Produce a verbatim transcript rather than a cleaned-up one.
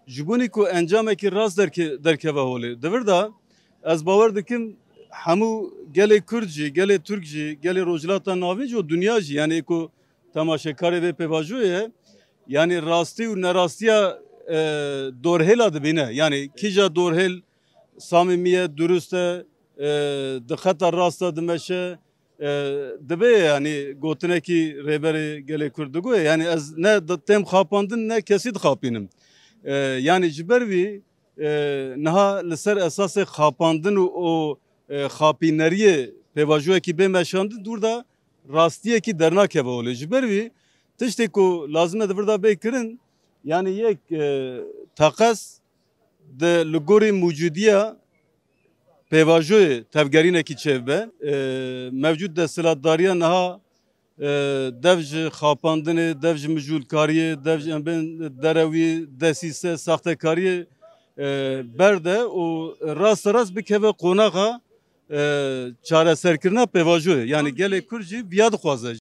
Ji bo ku encamekî rast derke-, derkeve holê. Di vir de ez bawer dikim hemû gelê Kurd jî, gelê Tirk jî, gelê Rojhilata Navîn jî û dinya jî, yanî ku temaşekarê vê pêvajoyê ye, yanî rastî û nerastiya, e, dorhêla dibîne. Yanî kîja dorhêl samîmî ye, durust e, e, di xeta rast de dimeşe, e, dibe, yanî gotinekî Rêberê Gelê Kurd digoye. Yanî ez ne di-, têm xapandin ne kesî dixapînim. E, yanî ji ber wî, e, niha li ser esasê xapandin û o, e, xapîneriyê pêvajoyekî bê meşandin dûr de rastiyekî dernakeve holê. Ji ber wî tiştê ku lazim e di vir de bê kirin, yanî yek, e, teqez di li gorî mûcudiya pêvajoyê tevgerînekî çêbibe. E, mevcûd desthilatdariya niha, e, dev ji xapandinê, dev ji mijûlkariyê, dev ji em bên derewî, desîse, saxtekariyê, e, berde û rasterast bikeve qonaxa, e, çareserkirina pêvajoyê. Yanî gelê Kurd jî viya dixwaze.